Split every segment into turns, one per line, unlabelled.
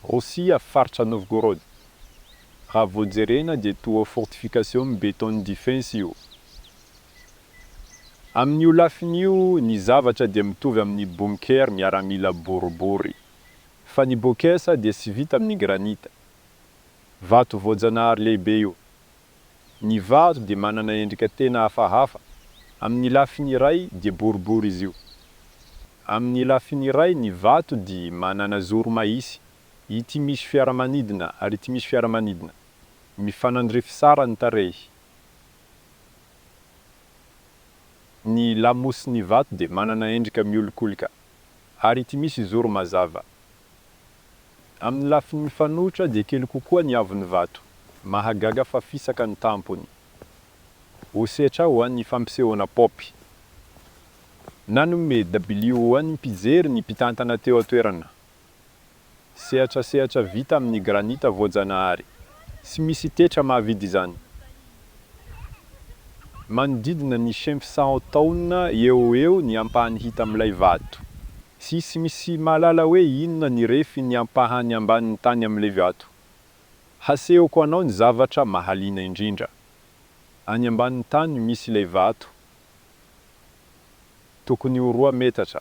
Rosia, faritra Novgorod. Raha vao jerena dia toa fortification beton defense io. Amin'io lafiny io, ny zavatra dia mitovy amin'ny bunker miaramila boribory. Fa ny bokesa dia sy vita amin'ny granita. Vato voajanahary lehibe io. Ny vato dia manana endrika tena hafahafa. Amin'ny lafiny iray dia boribory izy io. Amin'ny lafiny iray ny vato dia manana zoro mahisy. Ity misy fiaramanidina ary ity misy fiaramanidina. Mifanandrify tsara ny tarehy. Ny lamosin'ny vato dia manana endrika miolikolika ary ity misy zoro mazava. Amin'ny lafiny mifanohitra dia kely kokoa ny haavon'ny vato. Mahagaga fa fisaka ny tampony. Ho sehatra ho an'ny fampisehoana pop. Nanome dabilio ho an'ny mpijery ny mpitantana teo an-toerana. Sehatra sehatra vita amin'ny granita voajanahary. Tsy misy tetra mahavidy izany. Manodidina ny 500 taonina eo ho eo ny ampahany hita amin'ilay vato. Tsisy misy mahalala hoe inona ny refin'ny ampahany ambanin'ny tany amin'ilay vato. Hasehoko anao ny zavatra mahaliana indrindra. Any ambanin'ny tany misy ilay vato, tokony ho 2 metatra.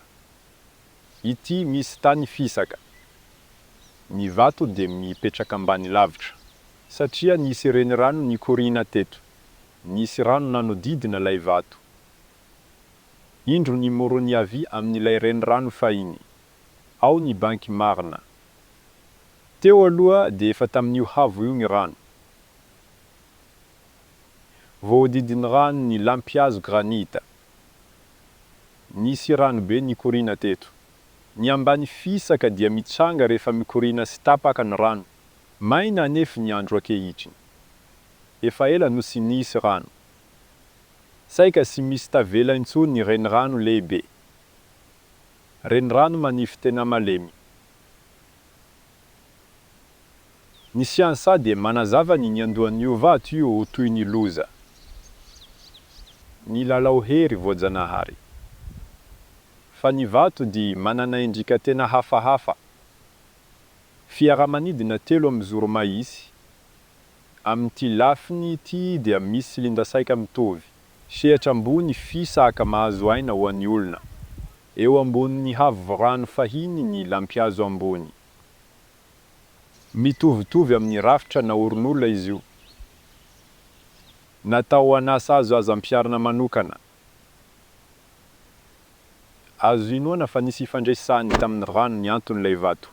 Ity misy tany fisaka. Ny vato dia mipetraka ambany lavitra. Satria nisy renirano nikoriana teto. Nisy rano nanodidina ilay vato. Indro ny morony havia amin'ilay renirano fahiny. Ao ny banky marina. Teo aloha dia efa tamin'io haavo io ny rano. Voahodidin'ny rano ny lampihazo granita. Nisy rano be nikoriana teto. Ny ambany fisaka dia mitranga rehefa mikoriana sy tapaka ny rano. Maina anefa ny andro ankehitriny. Efa ela no tsy nisy rano. Saika tsy misy tavela intsony ny renirano lehibe. Renirano manify tena malemy. Ny siansa dia manazava ny niandohan'io vato io ho toy ny loza. Ny lalao hery voajanahary. Fa ny vato dia manana endrika tena hafahafa. Fiaramanidina telo amin'ny zoro mahisy. Amin'ity lafiny ity dia misy silinda saika mitovy. Sehatra ambony fisaka mahazo aina ho an'ny olona. Eo ambonin'ny haavo rano fahiny ny lampihazo ambony. Mitovitovy amin'ny rafitra naorin'olona izy io. Natao ho an'asa azo azo ampiharina manokana. Azo inoana fa nisy ifandraisany tamin'ny rano ny anton'ilay vato.